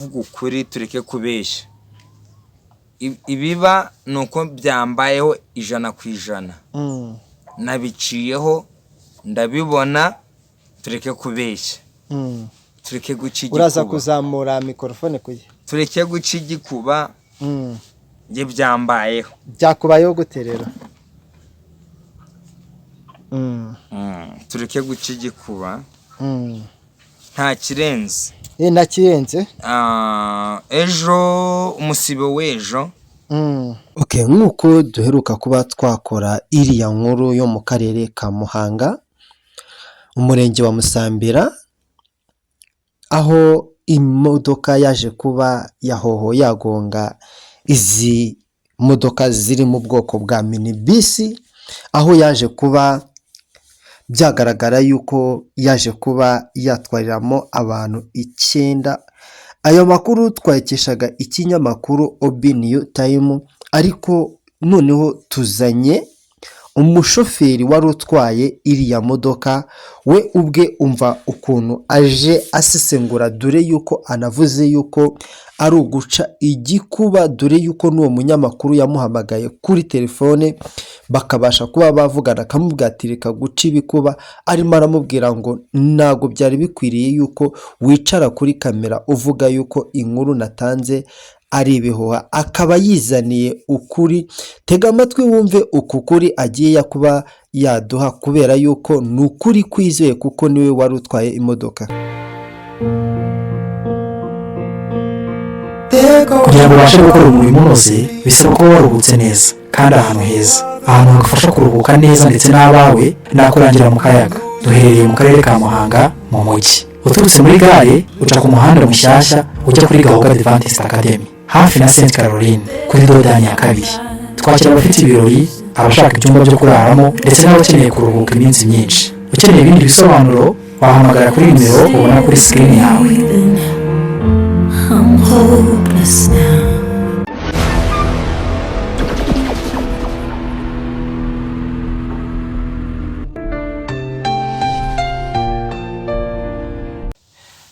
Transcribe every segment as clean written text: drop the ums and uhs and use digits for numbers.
Kuvuga ukuri, tureke kubeshya. Ibiba ni uko byambayeho 100%. Nabiciyeho, ndabibona. Tureke kubeshya, tureke guca Uraza igikuba. kuzamura mikorofone kuye. Tureke guca igikuba. Njye byambayeho. Byakubayeho gute rero? Tureke guca igikuba. Nta kirenze. Nta kirenze. Ejo, umusibo w'ejo. Okay, nk'uko duheruka kuba twakora iriya nkuru yo mu karere ka Muhanga, umurenge wa Musambira, aho imodoka yaje kuba yahoho yagonga izi modoka ziri mu bwoko bwa minibisi, aho yaje kuba byagaragara yuko yaje kuba yatwariramo abantu 9. Ayo makuru twayakeshaga ikinyamakuru Obi New Time, ariko noneho tuzanye umushoferi wari utwaye iriya modoka we ubwe. Umva ukuntu aje asesengura, dore yuko anavuze yuko ari uguca igikuba, dore yuko n'uwo munyamakuru yamuhamagaye kuri telefone bakabasha kuba bavugana, akamubwira ati reka guca ibikuba. Arimo aramubwira ngo ntabwo byari bikwiriye yuko wicara kuri kamera uvuga yuko inkuru natanze ari ibihuha, akaba yizaniye ukuri. Tega amatwi wumve uku kuri agiye kuba yaduha, kubera yuko ni ukuri kwizeye, kuko niwe wari utwaye imodoka. Kugira ngo ubashe gukora umurimo unoze bisaba kuba waruhutse neza kandi ahantu heza, ahantu hagufasha kuruhuka neza ndetse n'abawe. Nakurangira mu Kayaga. Duherereye mu karere ka Muhanga mu mujyi. Uturutse muri gare uca ku muhanda mushyashya ujya kuri Gahogo Adventist Academy, hafi na Saint Caroline, kuri dodani ya kabiri. Twakira abafite ibirori, abashaka ibyumba byo kuraramo ndetse n'abakeneye kuruhuka iminsi myinshi. Ukeneye ibindi bisobanuro wahamagara kuri nimero ubona kuri sikirini yawe. I'm hopeless now.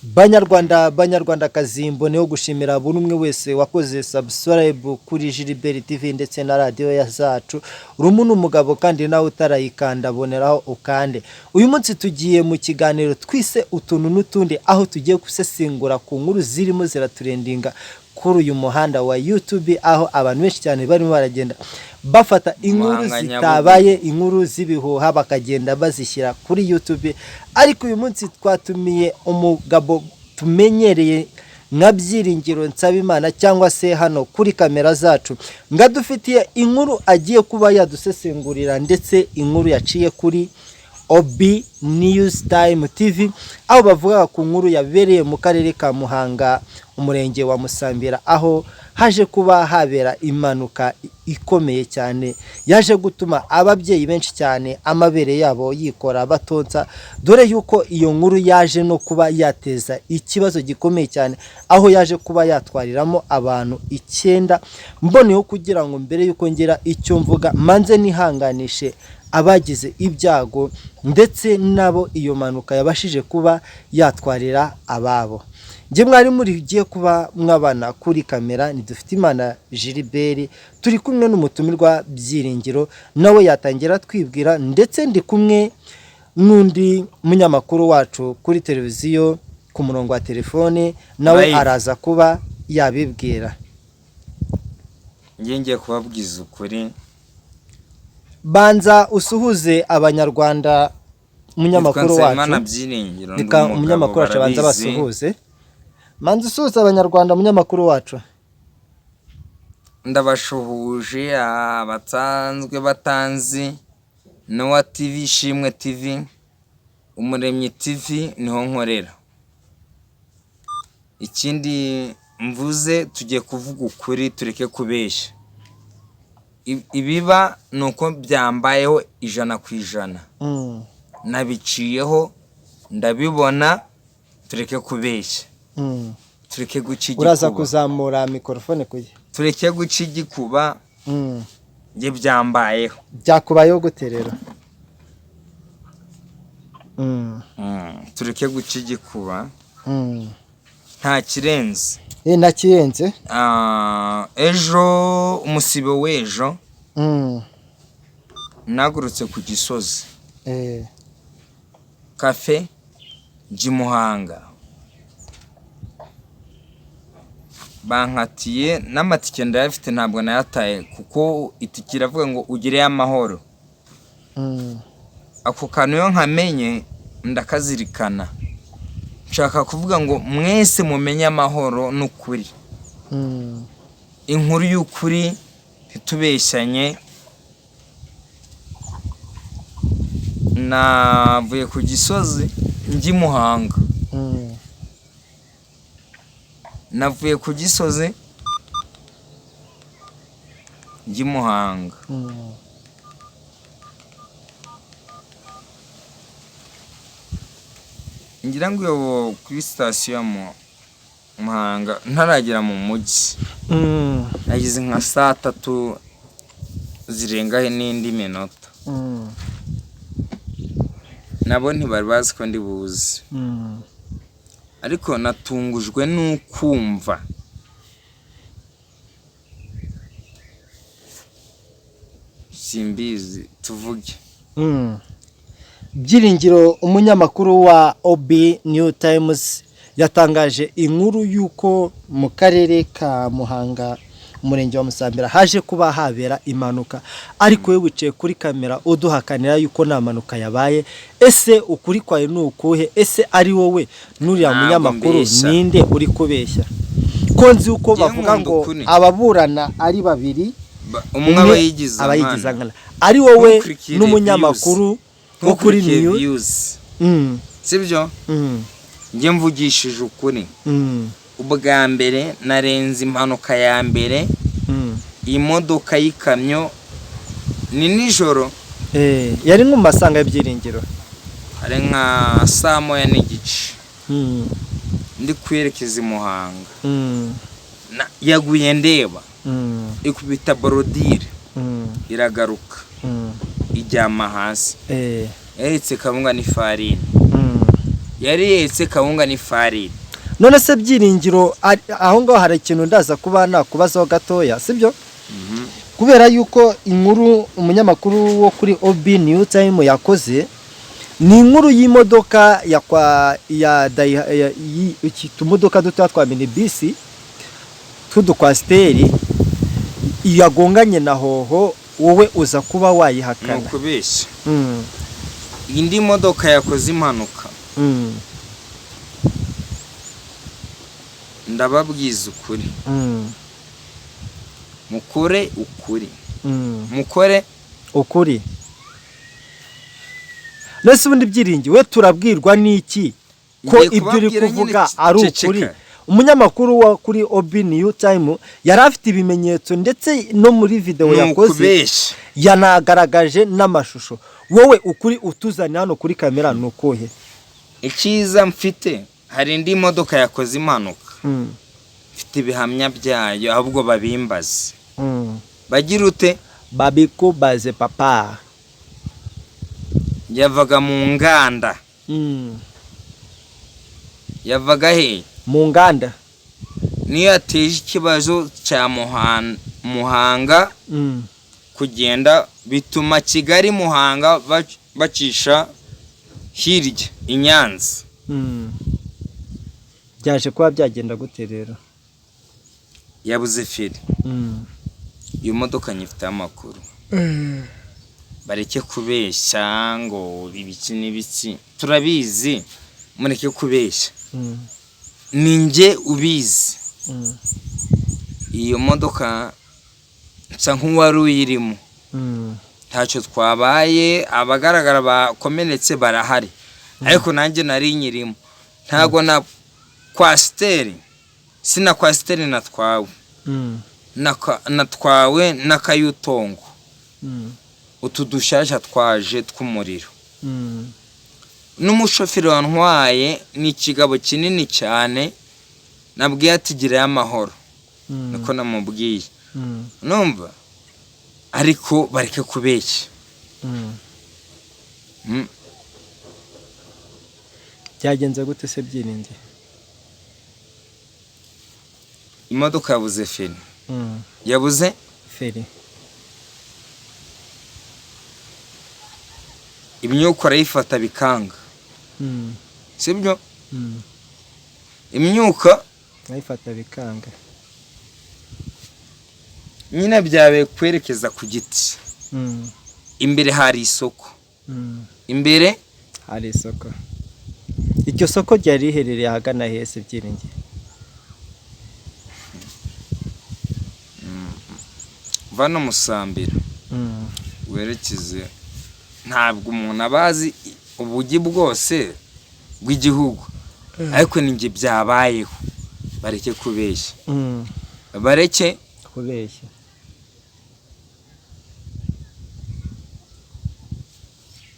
Banyarwanda, banyarwandakazi, mboneyeho gushimira buri umwe wese wakoze subscribe kuri Gilbert TV ndetse na radiyo ya zacu Rumu n'umugabo, kandi nawe utarayikanda boneraho ukande. Uyu munsi tugiye mu kiganiro twise utuntu n'utundi, aho tugiye gusesengura ku nkuru zirimo ziratrendinga kuri uyu muhanda wa YouTube, aho abantu benshi cyane barimo baragenda bafata inkuru Muhanga Nyabugogo. zitabaye inkuru z'ibihuha bakagenda bazishyira kuri YouTube. Ariko uyu munsi twatumiye umugabo tumenyereye nka Byiringiro Nsabimana, cyangwa se hano kuri kamera zacu, ngo adufitiye inkuru agiye kuba yadusesengurira, ndetse inkuru yaciye kuri Obi News Time TV, aho bavuga ku nkuru yabereye mu karere ka Muhanga, umurenge wa Musambira, aho haje kuba habera impanuka ikomeye cyane yaje gutuma ababyeyi benshi cyane amabere yabo yikora batonsa, dore yuko iyo nkuru yaje no kuba yateza ikibazo gikomeye cyane, aho yaje kuba yatwariramo abantu 9. Mboneyeho kugira ngo mbere yuko ngira icyo mvuga manze nihanganishe abagize ibyago ndetse nabo iyo mpanuka yabashije kuba yatwarira ababo. Njye mwari muri ugiye kuba mwabana kuri kamera ni Dufiteimana Gilbert, turi kumwe n'umutumirwa Byiringiro, nawe yatangira twibwira, ndetse ndi kumwe n'undi munyamakuru wacu kuri televiziyo ku murongo wa telefone, nawe Live. araza kuba yabibwira. Njye ngiye kubabwiza ukuri. Banza usuhuze abanyarwanda, umunyamakuru Nitwa Nsabimana wacu. Byiringiro, ndi Reka umugabo, umunyamakuru wacu abanza barabizi. basuhuze. Manza usuhuze abanyarwanda, umunyamakuru wacu. Ndabashuhuje abatanzwe batanzi. Nowa TV, Ishimwe TV, Umuremyi TV, niho nkorera. Ikindi mvuze, tugiye kuvuga ukuri, tureke kubeshya. Ibiba ni uko byambayeho 100%. Nabiciyeho, ndabibona. Tureke kubeshya, tureke guca Uraza igikuba. kuzamura mikorofone kuye. Tureke guca igikuba. Njye byambayeho. Byakubayeho gute rero? Tureke guca igikuba. Nta Nta kirenze. Nta kirenze. Ejo, umusibo w'ejo, nagurutse ku Gisozi kafe njya i Muhanga, bankatiye n'amatike ndayafite, ntabwo nayataye, kuko itike iravuga ngo ugireyo amahoro. Ako kantu iyo nkamenye ndakazirikana. Nshaka kuvuga ngo mwese mumenye amahoro n'ukuri, inkuru y'ukuri, ntitubeshyanye. Navuye ku Gisozi njya i Muhanga. Navuye ku Gisozi njya i Muhanga. Ngira ngo iyo kuri sitasiyo ya Muhanga, ntaragera mu mujyi, nageze nka saa 3 zirenga n'indi minota. Nabo ntibari bazi ko ndi buze, ariko natungujwe n'ukumva simbizi tuvuge. Byiringiro, umunyamakuru wa OB New Times, yatangaje inkuru y'uko mu karere ka Muhanga, umurenge wa Musambira, haje kuba habera impanuka, ariko we wicaye kuri kamera uduhakanira yuko nta mpanuka yabaye. Ese ukuri kwawe ni ukuhe? Ese ari wowe n'uriya Ntabwo munyamakuru, mbeshya. ninde uri kubeshya? Ko nzi uko Njyewe bavuga nkunda ngo ukuri. ababurana ari babiri, Umwe aba yigize aba yigize nkana. nkana, ari wowe Ntukurikire n'umunyamakuru wo kuri Ntukurikire New views. Sibyo? Njye mvugishije ukuri, ubwa mbere narenze impanuka ya mbere, imodoka y'ikamyo, ni nijoro. Yari nko mu masanga y'Ibyiringiro. Hari nka saa 1:30, ndi kwerekeza i Muhanga. Yaguye ndeba, ikubita borodire, iragaruka, ijyama hasi. Yaretse kawunga n'ifarini. Yari yetse kawunga n'ifarini. None se Byiringiro, aho ngaho hari ikintu ndaza kuba nakubazaho gatoya, sibyo? Kubera yuko inkuru umunyamakuru wo kuri OB New Time yakoze ni inkuru y'imodoka ya kwa ya iki tumodoka dutoya twa minibisi tw'udukwasiteri yagonganye na hoho, wowe uza kuba Ni wayihakana. ukubeshya. Indi modoka yakoze impanuka, ndababwiza ukuri, mukore ukuri, mukore Ukuri. Nese ubundi Byiringi, we turabwirwa n'iki ko Ngiye ibyo uri kubabwira nyine. kuvuga ari Ceceka. ukuri? Umunyamakuru wa kuri OB New Time yari afite ibimenyetso, ndetse no muri videwo Ni yakoze ukubeshya. yanagaragaje n'amashusho. Wowe ukuri utuzanye hano kuri kamera ni ukuhe? Icyiza mfite, hari indi modoka yakoze impanuka, mfite ibihamya byayo, ahubwo babimbaze. Bagira ute? Babikubaze, papa. Yavaga mu nganda. Yavaga he? Mu nganda. Niyo yateje ikibazo cya Muhanga kugenda, bituma Kigali Muhanga bacisha hirya i Nyanza. Byaje kuba byagenda gute rero? Yabuze feri. Iyo modoka nyifiteho amakuru. Bareke kubeshya ngo ibiki n'ibiki, turabizi, mureke kubeshya. Ni njye ubizi. Iyo modoka nsa nk'uwari uyirimo. Ntacyo twabaye, abagaragara bakomeretse barahari, ariko nanjye nari nyirimo. Ntabwo na kwasiteri, sina kwasiteri natwawe. Natwawe n'akayutongo, utu dushyashya twaje tw'umuriro. N'umushoferi wantwaye ni ikigabo kinini cyane, nabwiye ati girayo amahoro. Niko namubwiye. Numva ariko bareke kubeshya. Byagenze gute se, Byiringi? Imodoka yabuze feri. Yabuze Feri. Imyuka arayifata bikanga, sibyo? Imyuka Nayifata bikanga. Nyine byabaye kwerekeza ku giti. Imbere hari isoko. Imbere Hari isoko. Iryo soko ryari riherereye ahagana hese, Byiringiro? Vano Musambira werekeze, ntabwo umuntu aba azi ubugi bwose bw'igihugu, ariko ni njye byabayeho. Bareke kubeshya, bareke kubeshya.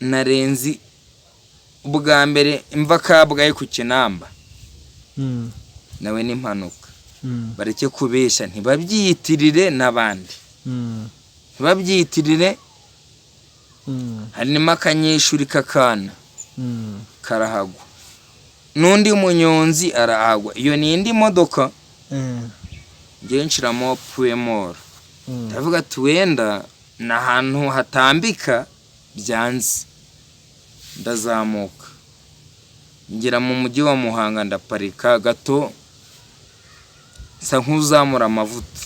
Narenzi ubwa mbere imva Kabgayi ku Kinamba, nawe n'impanuka. Bareke kubeshya, ntibabyiyitirire n'abandi, ntibabyiyitirire. Harimo akanyeshuri k'akana karahagwa, n'undi munyonzi arahagwa. Iyo ni indi modoka. Ngewe nshiramo puwemoro, ndavuga ati wenda ni ahantu hatambika byanze. Ndazamuka ngera mu mujyi wa Muhanga, ndaparika gato, nsa nk'uzamura amavuta,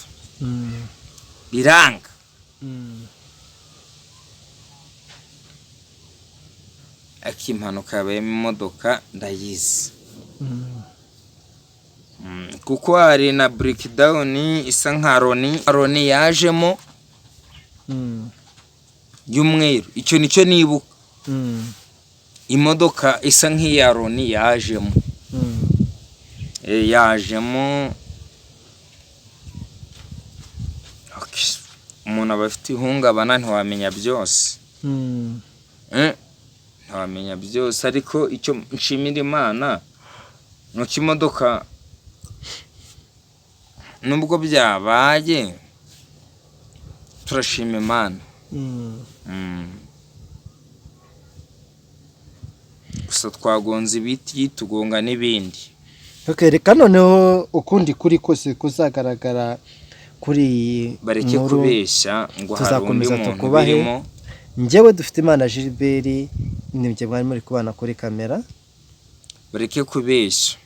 biranga. Ariko impanuka yabayemo imodoka ndayizi. Kuko hari na breakdown isa nka Roni, Roni yajemo y'umweru. Icyo nicyo nibuka, imodoka isa nk'iya Roni yajemo. Yajemo. Okay. Umuntu aba afite ihungabana, ntiwamenya byose. Ntiwamenya byose, ariko icyo nshimira Imana ni uko imodoka, nubwo byabaye, turashima Imana. Gusa twagonze ibiti, tugonga n'ibindi. Okay, reka noneho ukundi kuri kose kuzagaragara kuri iyi Bareke nkuru, kubeshya ngo hari undi tuzakomeza muntu tukubahe. birimo. Njyewe dufite Imana Gilbert, nibyo mwari muri kubana kuri kamera. Bareke kubeshya.